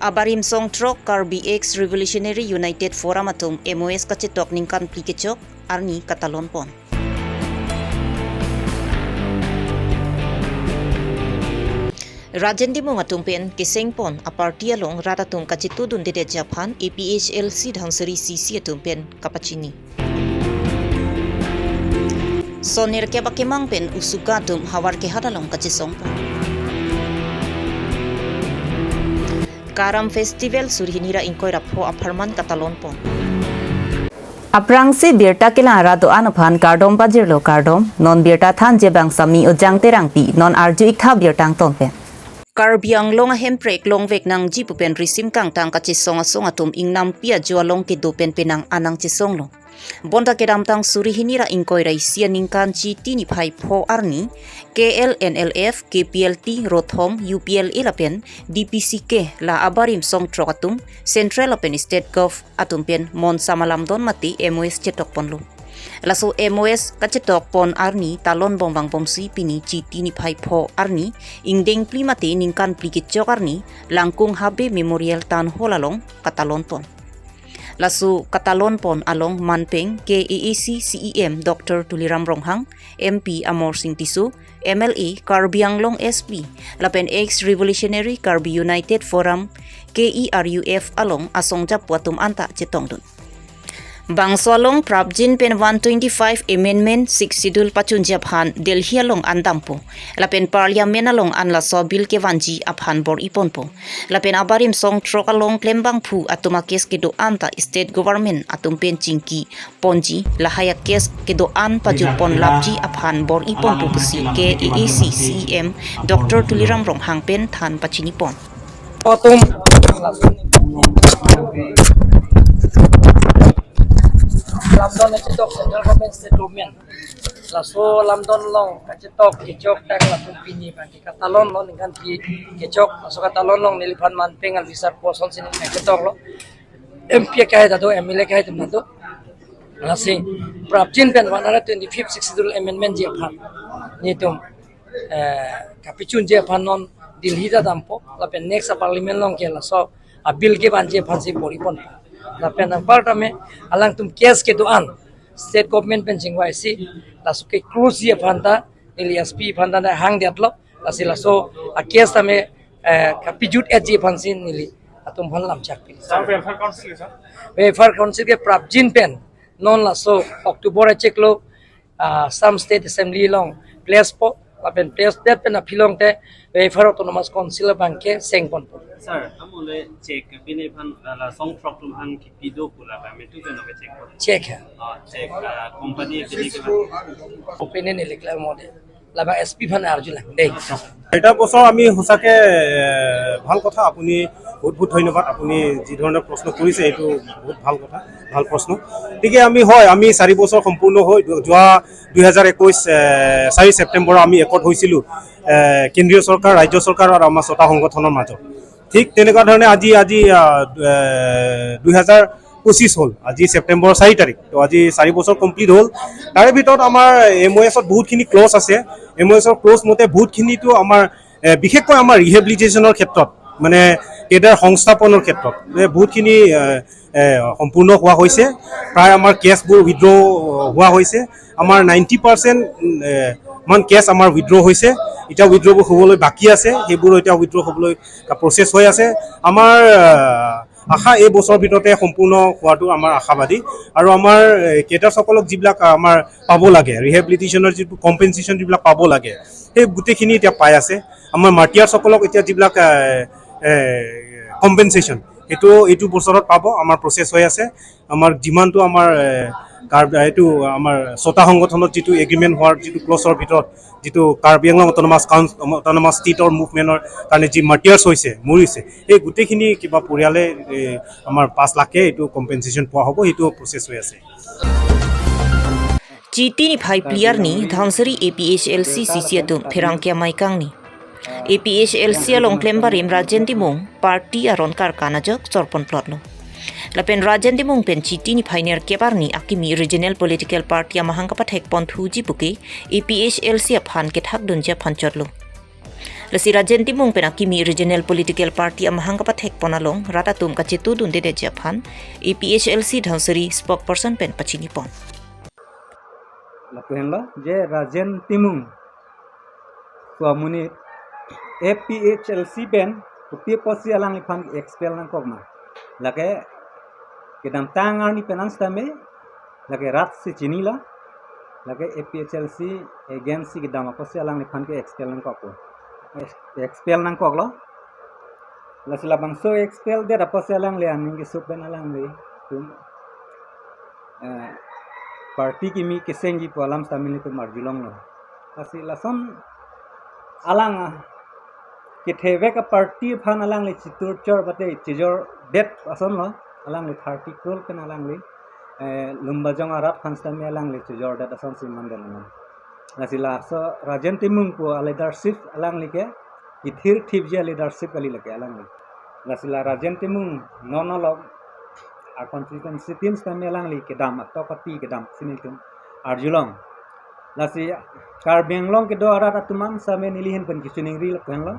Abarim Song Trok Karbi Ex Revolutionary United Forum atum MOS kachetok ningkan pli kechok arni katalon pon. Rajen Dimung atum pen keseng pon a party along ratatum kachitudun dede Japan APHLC Dhansiri CC atum pen kapachini. Sonir ke bakemang pen usuka atum hawar ke hadalong kachisong pon. Karam Festival surhinira ingkoi rapho apharman katalon pon. Aprangsi birta kela rado anuphan kardom bajirlo kardom non birta than je bang sami ujang terangpi non arju ikha birtang tonpe. Karbiang long hemprek long vek nang jipu pen risim kang tang kachi songa songa tum ingnam pia jua long ke do pen penang anang chisong lo. Bonda kedam tang surihinira ingkoi rai sia ningkan chi tini phai pho arni KLNLF KPLT Rothom UPL ilapen DPCK la abarim song trokatum Central apen State Gov atum pen mon samalam don mati MOS chetok ponlo. Laso MOS kachetok pon arni talon bombang bomsi pini chi tini phai pho arni ingdeng pli mati ningkan pli ke chok arni langkung habe memorial tan holalong katalon pon. Lasu katalon pon along Manpeng KAAC CEM Dr. Tuliram Ronghang, MP Amor Singh Tisu, MLA Karbi Anglong SP, Lapen ex Revolutionary Karbi United Forum KERUF along asong japuatum anta chetongdun. Bangswalong Prabjin pen 125 Amendment 6 Schedule pachun jabhan Delhi along andampo lapen Parliament along anla so bil ke wanji aphan bor iponpo lapen abarim song trok along klembang phu atuma kes ke do anta state government atum pen chingki ponji lahaya kes ke do an paju pon lapji aphan bor iponpo pusi KAAC CEM Dr. Tuliram Ronghang pen than pachini pon. Otum Lamdon chetok central government state government laso lamdon long kachetok kechok tak latum pini bang katalon long dengan pi kechok laso katalon long nilipan manpeng al visar poson sini ketok lo MP kai da do MLA kai tum do lasi prabjin pen 125 schedule amendment ji aphan ni tum kapichun ji aphan non Delhi da dampo lapen next parliament long ke laso a bill ke ban ji aphan si boripon lapen ang part ame alang tum case ke duan state government pen jingwa si laso ke close ye phanta nili SP phanta na hang diatlo lasi laso a case ame kapijut e ji phansin nili atum phon lam chak pi sir welfare council sir welfare council ke prabjin pen non laso October e cheklo some state assembly long place po lapen place that pen aphilong te welfare autonomous council bangke sengpon po Sir, amole check bine phan la song truck tum han ki pido pula ba me tu ken check ko check hai check company bine ke opinion নিলিখলে mode Lanba SP ফান আৰ্জু লাগ দেই এটা বছৰ আমি সঁচাকে ভাল কথা, আপুনি বহুত বহুত ধন্যবাদ। আপুনি যি ধৰণে প্ৰশ্ন কৰিছে এইটো বহুত ভাল কথা, ভাল প্ৰশ্ন। গতিকে আমি হয় আমি 4 বছৰ সম্পূৰ্ণ হৈ যোৱা 2021 4 ছেপ্টেম্বৰ আমি একত হৈছিলোঁ কেন্দ্ৰীয় চৰকাৰ, ৰাজ্য চৰকাৰ আৰু আমাৰ ছটা সংগঠনৰ মাজত। ঠিক তেনেকুৱা ধৰণে আজি আজি 2025 হ'ল, আজি ছেপ্টেম্বৰৰ 4 তাৰিখ, তো আজি 4 বছৰ কমপ্লিট হ'ল। তাৰে ভিতৰত আমাৰ এম অ' এছত বহুতখিনি ক্লজ আছে। এম অ' এছৰ ক্লজ মতে বহুতখিনিতো আমাৰ বিশেষকৈ আমাৰ ৰিহেবিলিটেশ্যনৰ ক্ষেত্ৰত মানে কেডাৰ সংস্থাপনৰ ক্ষেত্ৰত বহুতখিনি সম্পূৰ্ণ হোৱা হৈছে। প্ৰায় আমাৰ কেছবোৰ উইড্ৰ হোৱা হৈছে। আমাৰ 90% মান কেছ আমাৰ উইড্ৰ হৈছে। এতিয়া উইড্ৰবোৰ হ'বলৈ বাকী আছে, সেইবোৰ এতিয়া উইড্ৰ হ'বলৈ প্ৰচেছ হৈ আছে। আমাৰ আশা এই বছৰৰ ভিতৰতে সম্পূৰ্ণ হোৱাটো আমাৰ আশাবাদী। আৰু আমাৰ কেডাৰসকলক যিবিলাক আমাৰ পাব লাগে, ৰিহেবিলিটেশ্যনৰ যিটো কম্পেনচেশ্যন যিবিলাক পাব লাগে, সেই গোটেইখিনি এতিয়া পাই আছে। আমাৰ মাৰ্টিয়াৰসকলক এতিয়া যিবিলাক কম্পেনচেশ্যন সেইটো এইটো বছৰত পাব, আমাৰ প্ৰচেছ হৈ আছে। আমাৰ যিমানটো আমাৰ এইটো আমাৰ ছটা সংগঠনত যিটো এগ্ৰিমেণ্ট হোৱাৰ যিটো ক্লছৰ ভিতৰত যিটো কাৰ্বি আংলং অট'নমাছ কাউন্স অট'নমাছ ষ্টেটৰ মুভমেণ্টৰ কাৰণে যি মাৰ্টিয়াৰ্ছ হৈছে, মৰিছে, এই গোটেইখিনি কিবা পৰিয়ালে আমাৰ 5 লাখে এইটো কম্পেনচেশ্যন পোৱা হ'ব, সেইটো প্ৰচেছ হৈ আছে। Chitini phai player ni Dhansiri APHLC CC atum Pherangkia Maikang ni APHLC along Klembarim Rajen Timung party aron karkana jok chorpon plot lo. Lapen Rajen Timung pen chitini phainer kebar ni akimi regional political party amahang ka pathek pon thuji buke APHLC aphan ke thak dun ja phan chotlo. Lasi Rajen Timung pen akimi regional political party amahang ka pathek ponalong ratatum ka chitu dun de japan APHLC Dhansiri spokesperson pen pachini pon. Lakuhenla je Rajen Timung kuamuni APHLC pen kupi posi alang liphan expel nang kogma lake kedam tangar ni penang stame lake rat si chinila lake APHLC agency kedam aposi alang liphan ke expel nang kogko expel nang koglo lasila bangso expel de aposi alang le aning ke sup pen alang le tum party kimi kesengi po alam stamili tu marjulong lo asi lason alang ke theve ka party phan alang le chitur chor bate chijor det ason lo alang le 30 crore pen alang le lumba jong arat phan stami alang le chijor det ason siman del non asila so Rajen Timung po leadership alang le ke ithir thip je leadership ali lake alang le lasila Rajen Timung nono lo a constituency tin stami alang li ke dam atau kati ke dam sini tum arjulong lasi Karbi Anglong ke do arat atuman same nilihin pen kisuning ri pen lo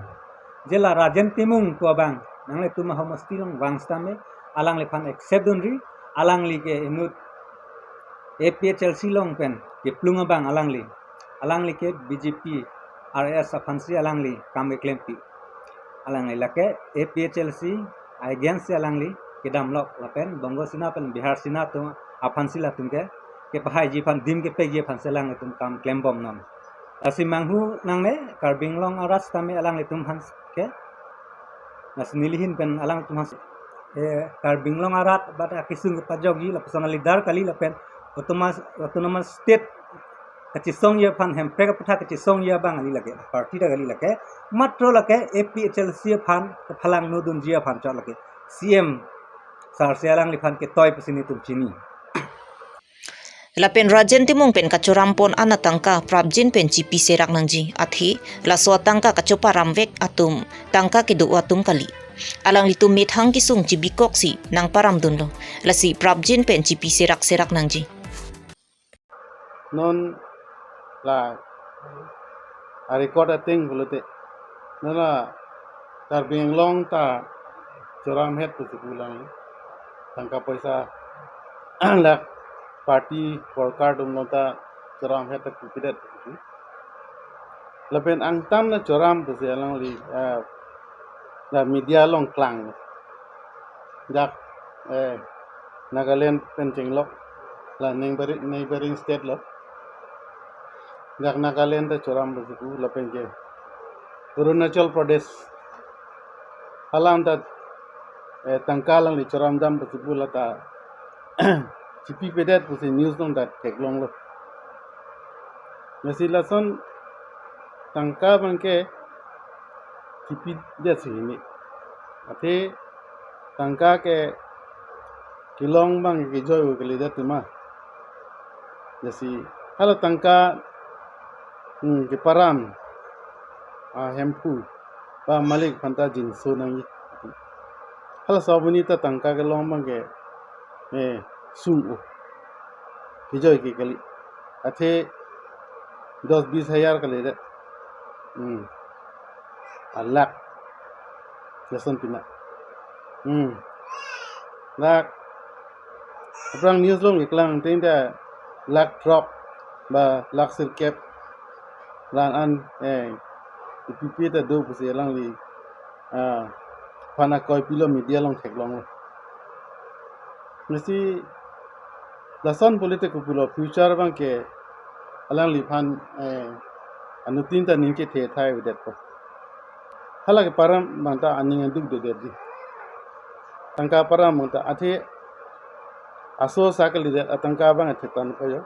jela Rajen Timung ko bang nang le tuma homosti long bang stame alang le phan accept dun ri alang li ke inut APHLC long pen ke plunga bang alang li ke BJP RS afansi alang li kam ke claim pi alang li lake APHLC against alang li kedam lok lapen bongo sina pen Bihar sina tu afansi la tumke ke pahai ji phan dim ke pe ji phan selang tum kam claim bom non asi manghu nang ne Karbi Anglong aras tame alang le tum han ke nas nilihin pen alang tum han e Karbi Anglong arat bat akisung ke pajogi la personal leader kali lapen autonomous state kachisong ye phan hem pe ka patha kachisong ye bang ali lake party da gali lake matro lake APHLC phan phalang no dun jia phan cha lake CM sar se alang liphan ke toy pasini tum chini. Lapen Rajen Timung pen kacurampon ana tangka prabjin pen chipi serak nangji athi laswa tangka kacopa ramvek atum tangka ke du atum kali alang litum methang kisung chibikok si nang param dunlo lasi prabjin pen chipi serak serak nangji non la a record a ting bulute nala Karbi Anglong ta joram het pulang tangka paisa la party worker dum ta joram het kupidet lapen ang tam na joram pusi alang li la media long klang jak Nagaland penching lok la neighboring state lo jak Nagaland ta joram pusi ku lapen ke Arunachal Pradesh halam ta tangkalang li choram dam pusi bula ta chipi pedet pusi news dong ta teklong lo nasi lason tangka bangke chipi det si ni athe tangka ke kilong bang ke joy ke li det ma nasi hala tangka ke param a hempu ba malik phanta jin so nang hala sabuni ta tangka ke long bang ke sung o kijoi ke kali athe 10-20 हजार ka le a lakh lesson pina lakh aprang news long iklang ting da lakh drop ba lakh sir cap lan an pp ta do pusi lang li phana koi pilo media long thek long lo mesi lason polite kupulo future bang ke alang li phan anutin ta ningke the thai udet ko hala ke param bang ta aning duk de de tangka param bang ta athe aso sakali de tangka bang the tan ko yo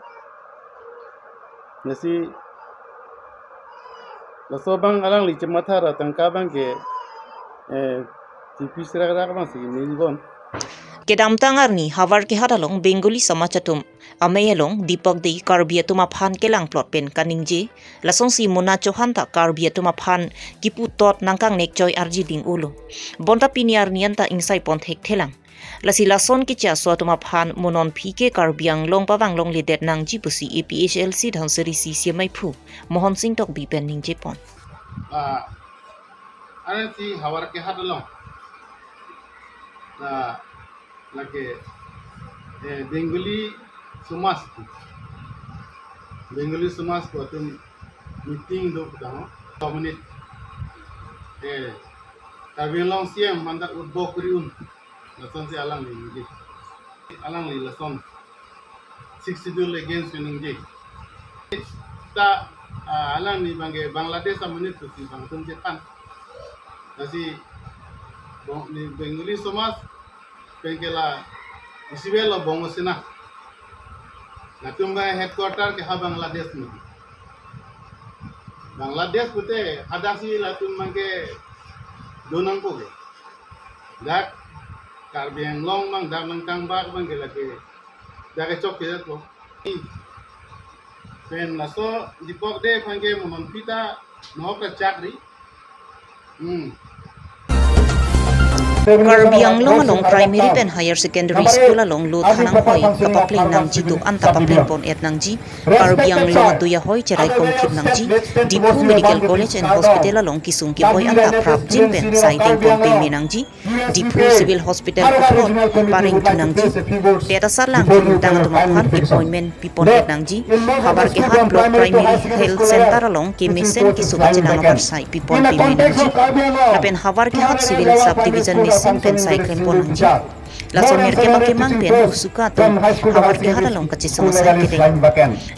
mesi laso bang alang li chmatha ra tangka bang ke tipi sira ra bang si milgon Kedam tangarni hawar ke haralong Bengali samachatum ameyalong Deepak Dei Karbi tuma phan kelang plot pen kaningje lasong si Mona Chauhan ta Karbi tuma phan kipu tot nangkang nek choi arji ding ulo bonta piniar nianta ingsai pon thek thelang lasi lason ki cha so tuma phan monon phike Karbi Anglong pawanglong lidet nangji pusi APHLC Dhansiri si siamai phu Mohan Singh tok bi pen ningje pon. Ane si hawar ke hat long la lake Bengali Samaj Bengali Samaj ko tum meeting do dang community Karbi Anglong CM manda utbo kuriun lason si alang ni ji alang ni lason six schedule against ning ji ta alang ni bangge Bangladesh amuni tu si bang tum je kan nasi ni Bengali Samaj pengkela isibel bongosina na tum ga headquarter ke ha Bangladesh ni Bangladesh pute hadasi la tum mangke donang ko ge dak Karbi Anglong mang dak nang tang bak bang ke lake dak chok ke to pen la so dipok de pangke monon pita no ka chakri. Karbi Anglong along primary pen higher secondary school along lu thanang hoi kapapling nang ji tu anta papling pon et nang ji Karbi Anglong atuya hoi cherai kom khip nang ji Diphu Medical College and Hospital along kisung ki hoi anta prap jin pen sai ding pon pe me nang ji Diphu Civil Hospital uphot paring thu nang ji peta salang tang tuma phan appointment pipon et nang ji habar ke hat block primary health center along ke mesen ki suka chenang par sai pipon pe me nang ji lapen habar ke hat civil sub division pen sai klem pon nang ji la so mer ke make mang pen usuka to hawar ke haralong kachi song sai ke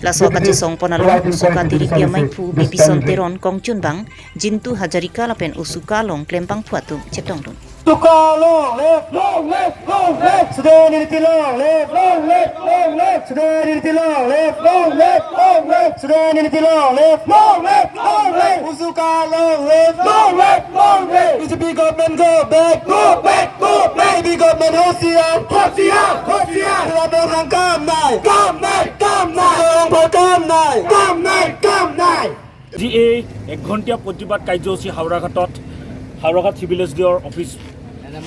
la so kachi song pon along usuka diri pia mai phu bibison teron kongchun bang jintu hajarika la pen usuka long klempang phuatu chetong dun Suka long left long left long left Sudanity long left long left long left Sudanity long left long left long left Sudanity long left long left long left Usuka long left long left long left BJP government go back go back go back BJP government Hosea Hosea Hosea เรากำนายกำนายกำนายกำนายกำนายกำนาย আজি এই একঘণ্টীয়া প্ৰতিবাদ কাৰ্যসূচী হাওৰাঘাটত Howraghat civil S ডিঅ'ৰ office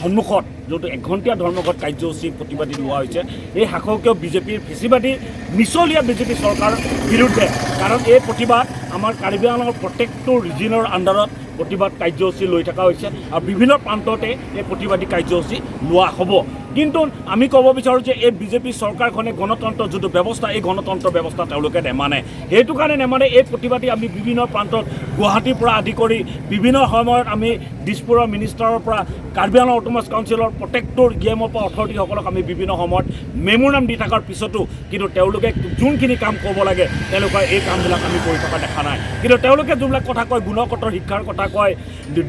সন্মুখত যোনটো একঘণ্টীয়া ধৰ্মঘট কাৰ্যসূচী প্ৰতিবাদী লোৱা হৈছে, এই শাসকীয় বিজেপিৰ ফেচিবাদী মিছলীয়া বিজেপি চৰকাৰৰ বিৰুদ্ধে। কাৰণ এই প্ৰতিবাদ আমাৰ কাৰ্বি আংলঙৰ প্ৰত্যেকটো ৰিজিয়নৰ আণ্ডাৰত প্ৰতিবাদ কাৰ্যসূচী লৈ থকা হৈছে আৰু বিভিন্ন প্ৰান্ততে এই প্ৰতিবাদী কাৰ্যসূচী লোৱা হ'ব। কিন্তু আমি ক'ব বিচাৰোঁ যে এই বিজেপি চৰকাৰখনে গণতন্ত্ৰ যোনটো ব্যৱস্থা, এই গণতন্ত্ৰ ব্যৱস্থা তেওঁলোকে নেমানে। সেইটো কাৰণে নেমানে। এই প্ৰতিবাদী আমি বিভিন্ন প্ৰান্তত গুৱাহাটীৰ পৰা আদি কৰি বিভিন্ন সময়ত আমি দিছপুৰৰ মিনিষ্টাৰৰ পৰা কাৰ্বি আংলং অট'নমাছ কাউন্সিলৰ প্ৰত্যেকটোৰ ই এমৰ পৰা অথৰিটিসকলক আমি বিভিন্ন সময়ত মেমোৰাম দি থকাৰ পিছতো কিন্তু তেওঁলোকে যোনখিনি কাম ক'ব লাগে তেওঁলোকৰ এই কামবিলাক আমি কৰি থকা দেখা নাই। কিন্তু তেওঁলোকে যোনবিলাক কথা কয়, গুণগত শিক্ষাৰ কথা কয়,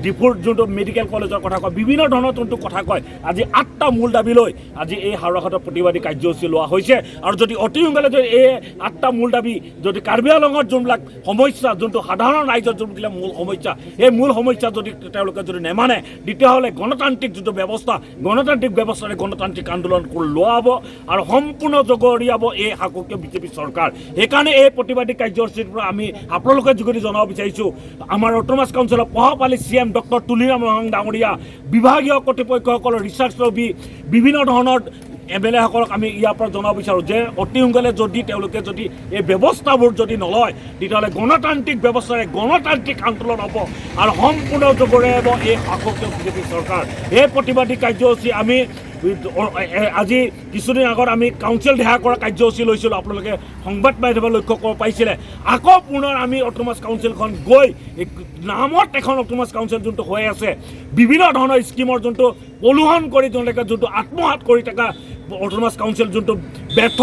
ডিফুৰ যোনটো মেডিকেল কলেজৰ কথা কয়, বিভিন্ন ধৰণৰ যোনটো কথা কয়, আজি ৮টা মূল দাবী লৈ আজি এই হাওৰাঘাটৰ প্ৰতিবাদী কাৰ্যসূচী লোৱা হৈছে। আৰু যদি অতি সোনকালে যদি এই ৮টা মূল দাবী যদি কাৰ্বি আংলঙত যোনবিলাক সমস্যা, যোনটো সাধাৰণ ৰাইজৰ যোনবিলাক মূল সমস্যা, এই মূল সমস্যা যদি তেওঁলোকে যদি নেমানে, তেতিয়াহ'লে গণতান্ত্ৰিক যোনটো ব্যৱস্থা, গণতান্ত্ৰিক ব্যৱস্থাৰে গণতান্ত্ৰিক আন্দোলন লোৱা হ'ব আৰু সম্পূৰ্ণ জগৰীয়াব এই শাসকীয় বিজেপি চৰকাৰ। সেইকাৰণে এই প্ৰতিবাদী কাৰ্যসূচীৰ পৰা আমি আপোনালোকে যোগেদি জনাব বিচাৰিছোঁ, আমাৰ অট'নমাছ কাউন্সিলৰ পহাপালি C M doctor Tuliram Ronghang ডাঙৰীয়া, বিভাগীয় কৰ্তৃপক্ষসকলৰ ৰিচাৰ্চ লবি, বিভিন্ন ধৰণৰ এম এল এসকলক আমি ইয়াৰ পৰা জনাব বিচাৰোঁ যে অতি সোনকালে যদি তেওঁলোকে যদি এই ব্যৱস্থাবোৰ যদি নলয়, তেতিয়াহ'লে গণতান্ত্ৰিক ব্যৱস্থাৰে গণতান্ত্ৰিক আন্দোলন হ'ব আৰু সম্পূৰ্ণ জগৰীয়াব এই শাসকীয় বিজেপি চৰকাৰ। এই প্ৰতিবাদী কাৰ্যসূচী আমি আজি কিছুদিন আগত আমি কাউন্সিল দেহা কৰা কাৰ্যসূচী লৈছিলোঁ, আপোনালোকে সংবাদ মাধ্যমত লক্ষ্য কৰিব পাইছিলে। আকৌ পুনৰ আমি অট'নমাছ কাউন্সিলখন গৈ নামত এখন অট'নমাছ কাউন্সিল যোনটো হৈ আছে, বিভিন্ন ধৰণৰ স্কীমৰ যোনটো প্ৰলোভন কৰি তেওঁলোকে যোনটো আত্মসাত কৰি থকা অট'নমাছ কাউন্সিল যোনটো ব্যৰ্থ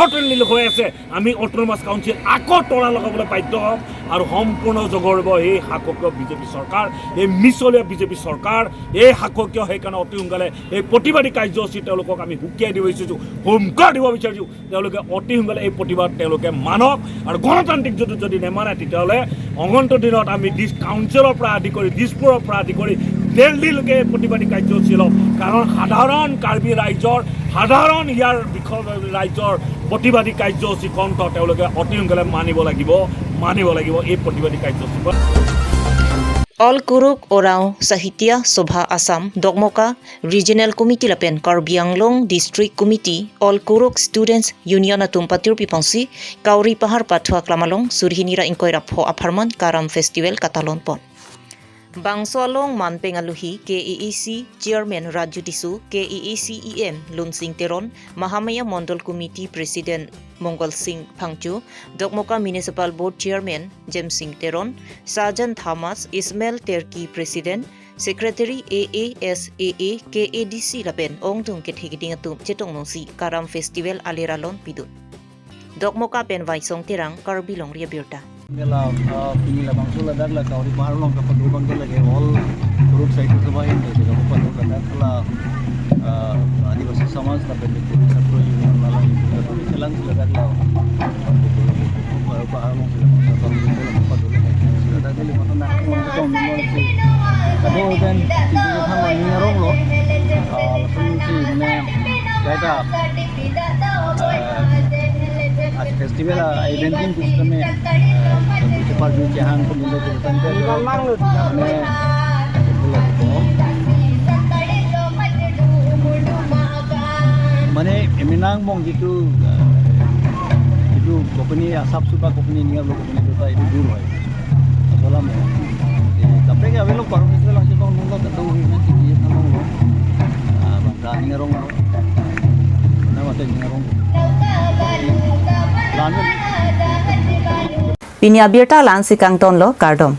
হৈ আছে, আমি অট'নমাছ কাউন্সিল আকৌ তলা লগাবলৈ বাধ্য হ'ম আৰু সম্পূৰ্ণ জগৰিব এই শাসকীয় বিজেপি চৰকাৰ, এই মিছলীয়া বিজেপি চৰকাৰ, এই শাসকীয়। সেইকাৰণে অতি সোনকালে এই প্ৰতিবাদী কাৰ্যসূচী তেওঁলোকক আমি সুকীয়াই দিব বিচাৰিছোঁ, হুমকাৰ দিব বিচাৰিছোঁ, তেওঁলোকে অতি সোনকালে এই প্ৰতিবাদ তেওঁলোকে মানক আৰু গণতান্ত্ৰিক যদি যদি নেমানে, তেতিয়াহ'লে অগন্তুক দিনত আমি কাউন্সিলৰ পৰা আদি কৰি দিছপুৰৰ পৰা আদি কৰি দিল্লীলৈকে এই প্ৰতিবাদী কাৰ্যসূচী ল'ম। কাৰণ সাধাৰণ কাৰ্বি ৰাইজৰ, সাধাৰণ ইয়াৰ বিষয় ৰাইজৰ প্ৰতিবাদী কাৰ্যসূচী কণ্ঠ তেওঁলোকে অতি সোনকালে মানিব লাগিব, মানিব লাগিব এই প্ৰতিবাদী কাৰ্যসূচী। All Kurukh Oraon Sahitya Sabha Assam Dokmoka Regional Committee lapen Karbi Anglong District Committee All Kurukh Students Union atum patir pipongsi Kauri Pahar Pathua Klamalong Surhinira Inkoira Pho Apharman Karam Festival Katalon Pon. Bangsolong Manpengaluhi KEEC Chairman Raju Tisu, KEEC EM Lunsing Teron, Mahamaya Mondol Committee President Mongol Singh Phangchu, Dokmoka Municipal Board Chairman Jem Singh Teron, Sergeant Thomas Ismail Terki President, Secretary AASAA KADC lapen ong tung ke thegiding atum chetong nongsi Karam Festival Aleralon pidut. Dokmoka pen Vaisong Terang Karbi Long Ria Birta. La pini la bangso la dag la kauri bahar long ka padu bang lage all group side to ba hin de ka padu ka dag la Adivasi Samaj la ben de Chhatra Union la la ka chelang la dag la bahar long la bang la padu la la dag le mata na mon ka dom mon si kado den ti ka tham ni rong lo sun si ne jaita आज festival eventing कुछ में पर चाहान को मिले মানে মানে এমিনাং বং যিটো যিটো company আসাপ Chupa company নিয়া কোম্পানী দুটা এইটো দূৰ হয় আচলা মই তাপে আবেলো পাৰো ফেষ্টিভেল আছে বং নন্দ তাতো নিঙাৰং মাতে নিঙাৰং Pinia birta lan sikang ton lo kardom.